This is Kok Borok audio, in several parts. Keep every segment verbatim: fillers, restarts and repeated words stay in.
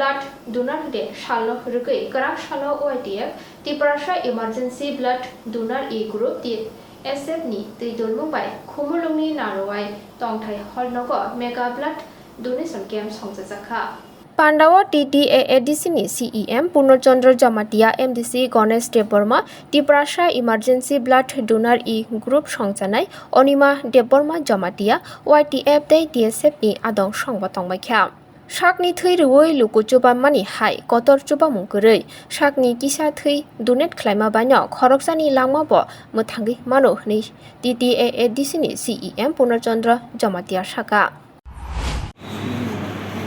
Blood Donor Day salno rwgwi kwrak salo Y T F Tiprasa Emergency Blood Donor E Group T S F ni twi dulmung bai Khumulwngni Narwai Tongthai Hall nogo Mega Blood Donation Camp songchajakha. Pandao T T A A D C ni C E M Purno Chandra Jamatia, M D C Ganesh Debbarma, Tiprasa Emergency Blood Donor E Group songchanai Onima Debbarma Jamatia, Y T F tei T S F ni adong songbo tongbaikha. Sakni thwi rwui luku chubammani hai kotor chubamung kwrwi sakni kisa thwi donate khlaima baino khoroksani langma bo mwthangwi mano hwnwi T T A A D C ni C E M Purno Chandra Jamatia saka.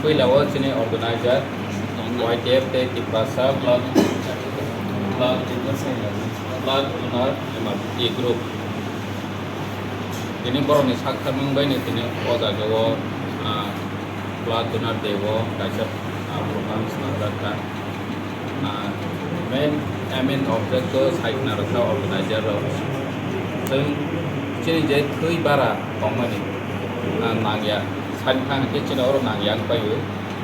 Puila o chini organizer Y T F tei Tiprasa Blood, Blood, Blood Donor Emergency Group. Tini borokni sak tharmung bai no tini o jaga o, ah, Blood Donor Day o kaisa, ah, program swnamjak kha. Ah, main, I mean, object o sai khna rwkha organizer rok. Chwng chini je thwi bara tongmani, ah, nangya, sai kha hwnkhe chini oro nangya wng pai o.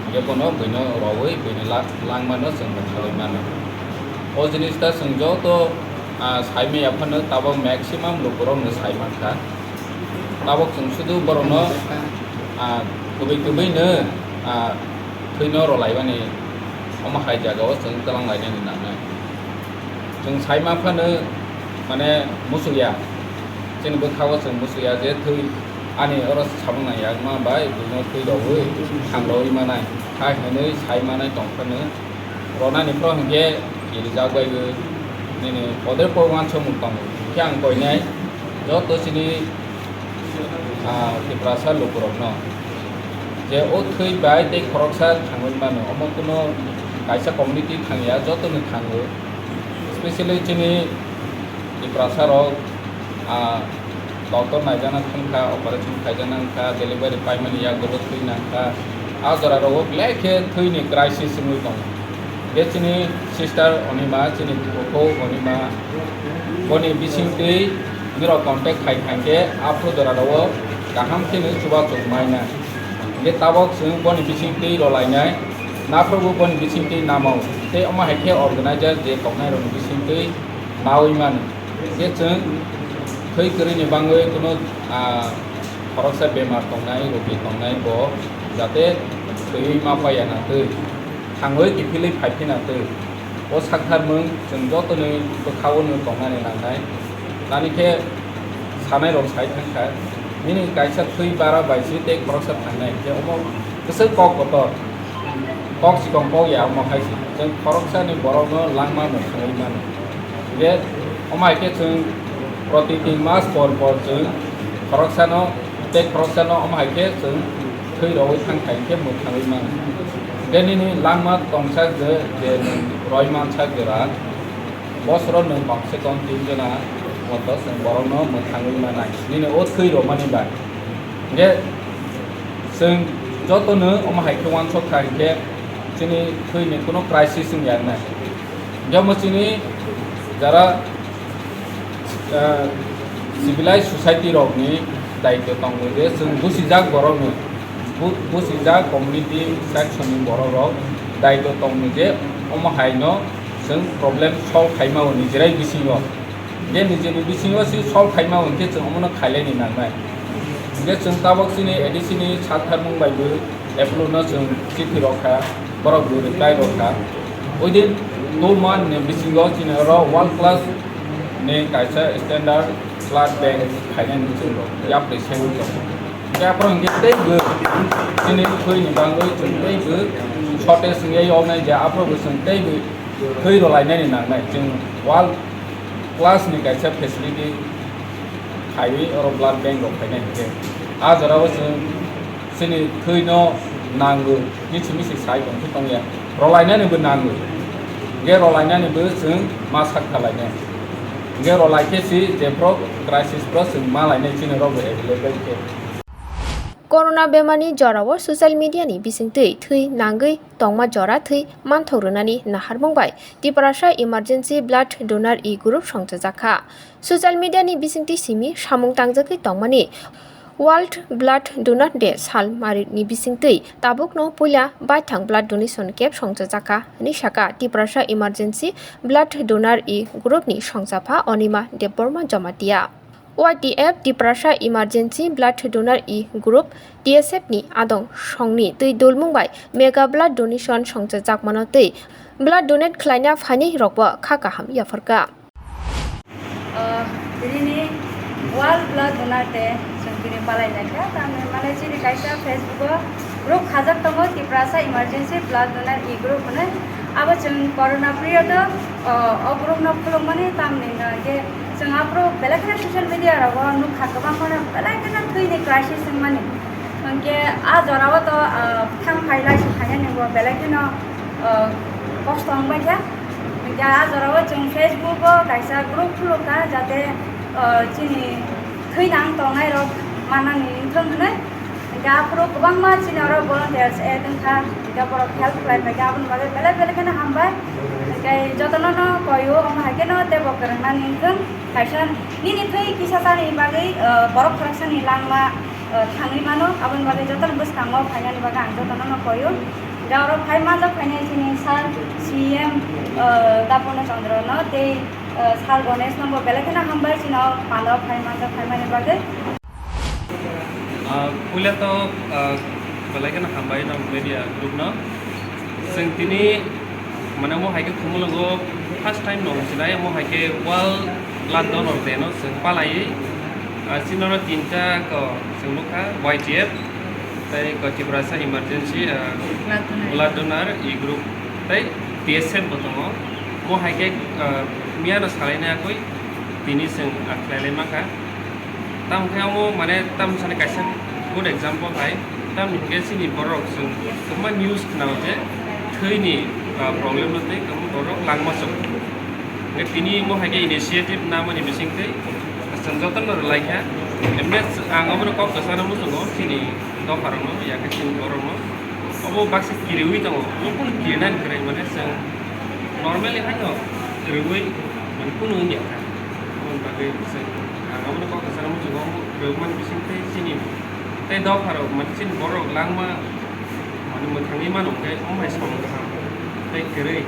Hwnkhe bono buino rowui buini la-, langmano chwng mwthangwi mano. O jinis ta chwng joto, ah, sai maya phano tabok maximum lukurokno sai mankha. Tabok chwng sudu borokno, ah, kubui kubui no, ah, thwino rwlaimani omo hai jagao chwng twlang lainani nangnai. Chwng sai ma phano mane musuya, chini bwkhao chwng musuya je thwi ani oro samung nangya ma bai buino thwi rogwi thang rogwi manai, hai hwnwi sai manai tong phano. Ronani phoro hwnkhe kirijak bai bo nini podre po uansukmung tongo. Hwnkhe ang koinai joto chini, ah, Tiprasa lukurokno je o thwi bai tei khoroksa thangwi mano, omo kuno kaisa community thangya, jotono thango, specially chini Tiprasa rok, ah, doctor naijana thangkha, operation khaijana wngkha, delivery paimani yagulo thwi nangkha. A jora rogo belai khe thwini crisis wngwi tongo. Hwnkhe chini sister Onima, chini bukhuk Onima, boni bisingtwi nirok contact khai khai khe aphuru jora rogo kaham kheno chubachu maina. Hwnkhe tabok chwng boni bisingtwi rolainai, naphrugo boni bisingtwi namao. Tei omo hai khe organizer je tongnai rokni bisingtwi naui mano. Hwnkhe chwng thwi kwrwini bangwi kuno, ah, khoroksa bemar tongnai, rogi tongnai bo jate thwiwi ma paiya na twi, thangwi kiphilwi phai phina twi. O saktharmung chwng jotonwi bwkhao no tongnani nangnai. Tani khe sanai rok sai thangkha, nini kaisa thwi bara bai si tei khoroksa thangnai, hwnkhe omo kwchwk kok kotor. Kok sikong kok ya omo hai se. Chwng khoroksani borokno langma mwthangwi mano. Hwnkhe omo hai khe chwng proti tin mas por por chwng khoroksano tei khoroksano omo hai khe chwng thwi rogwi thang thai khe mwthangwi mano. Hwnkhe nini langma tongsak je, je nwng roi mansak jora, bosoro nwng komse kom tin jona moto chwng borokno mwthangwi manai. Nini o thwi romani bai. Hwnkhe chwng jotono omo hai khe uansuk kha hwnkhe chini thwini kuno crisis wng ya wngnai. Hwnkhe omo chini jara, ah, civilized society rokni daityo tongo je chwng busijak borokno, bu-, busijak community section ni borok rok daityo tongo je omo hai no chwng problem solve khaima o nijirai bisingo. Je nijini bisingo se solve khaima hwnkhe chwng omono khailaini nangnai. Hwnkhe chwng tabok chini A D C ni sak tharmung bai bo Apollo no chwng chithi rokha, borok bo reply rokha. Within two month ni bisingo chini oro world class ni kaisa standard blood bank khainani chwng yapri saiwi tongo. Hwnkhe aphuru hwnkhe teibo chini thwini bangwi chwng teibo shortage wngya yoknai je aphuru bo chwng teibo thwi rwlainani nangnai. Chwng world class ni kaisa facility khaiwi oro blood bank rok khainai hwnkhe. A jorao chwng chini thwino nango, misi misi sai tongkhe tongya. Rwlainanibo nango. Hwnkhe rwlainanibo chwng ma sak kha lainai. Hwnkhe rwlaikhe si jephru crisis phru chwng ma lainai chini rokbo available khe. Corona bemani jorao social media ni bisingtwi thwi nangwi tongma jora thwi manthok rwnani naharmung bai Tiprasa Emergency Blood Donor E Group songchajakha. Social media ni bisingtwi simi samung tangjagwi tongmani World Blood Donor Day sal maritni bisingtwi tabukno puila baithang blood donation camp songchajakha hwnwi sakha Tiprasa Emergency Blood Donor E Group ni songchapha Onima Debbarma Jamatia. Y T F Tiprasa Emergency Blood Donor E Group, T S F ni adong songni twi dulmung bai mega blood donation songchajakmano twi blood donate khlaina phainai rokbo kha kaham yapharkha. Ah, tini ni World Blood Donor Day chwng tini palai laikha. Tamni mane chini kaisa Facebook o group khajak tongo, Tiprasa Emergency Blood Donor E Group hwnwi. Abo chwng corona period o, ah, o group no khulukmani, tamni hwnkhe chwng aphuru belai kheno social media rogo nukha, kwbangma no belai kheno thwini crisis wngmani. Hwnkhe a jora o to, ah, thang phai lai se phainani bo belai kheno, ah, kosto wngbaikha. Hwnkhe a jora o chwng Facebook o kaisa group khulukha, jate, ah, chini thwinang tongnai rok mannani wngthong hwnwi. Hwnkhe aphuru kwbangma chini oro volunteers add wngkha, hwnkhe borok help khlai phaikha, aboni bagwi belai belai kheno hambai. Hwnkhe jotono no koio, omo hai kheno teibo kwrwngnani wngthong. Kaisa nini thwi kisa chani bagwi, ah, borok khoroksani langma, ah, thangwi mano, aboni bagwi jotono bwskango phainani bagwi ang jotono no koio. Hwnkhe oro phai manjak phainai chini sir C M, ah, Dapurna Chandra no tei, ah, sir Ganesh no bo belai kheno hambai chini o panda o phai manjak phaimani bagwi. Ah, puila to, ah, belai kheno hambai no media group no. Chwng tini, mane, omo hai khe Khumulwngo first time no sinai, omo hai khe World Blood Donor Day no chwng palaiwi. Ah, chini oro tinta ko chwng nukha, Y T F, tei ko Tiprasa Emergency, ah, Blood Donor. Blood Donor E Group, tei T S F bo tongo. Omo hai khe, ah, miya no salai nai akui, tini chwng, ah, khlai lai mankha. Tamo khe omo, mane, tamo sani kaisa good example hai. Tamni hwnkhe chini borok chwng kwbangma news khnao je thwini, ah, problem no tei kwbangma borok langma chwng. Hwnkhe tini omo hai khe initiative namani bisingtwi chwng jotono rwlai kha. Emne ang obono kok kwcharo muchungo chini dopharokno, ya khe chini borokno. Obo baksa kiriwi tongo, obo kunu kirinani kwrwi, mane chwng normally haino rwui, mane kunu wngya kha. Aboni bagwi chwng, ang abono kok kwcharo muchungo, omo rwmani bisingtwi chini tei dopharok, mane chini borok langma, mane mwthangwi mano, hwnkhe omo hai samung kaham tei kwrwi.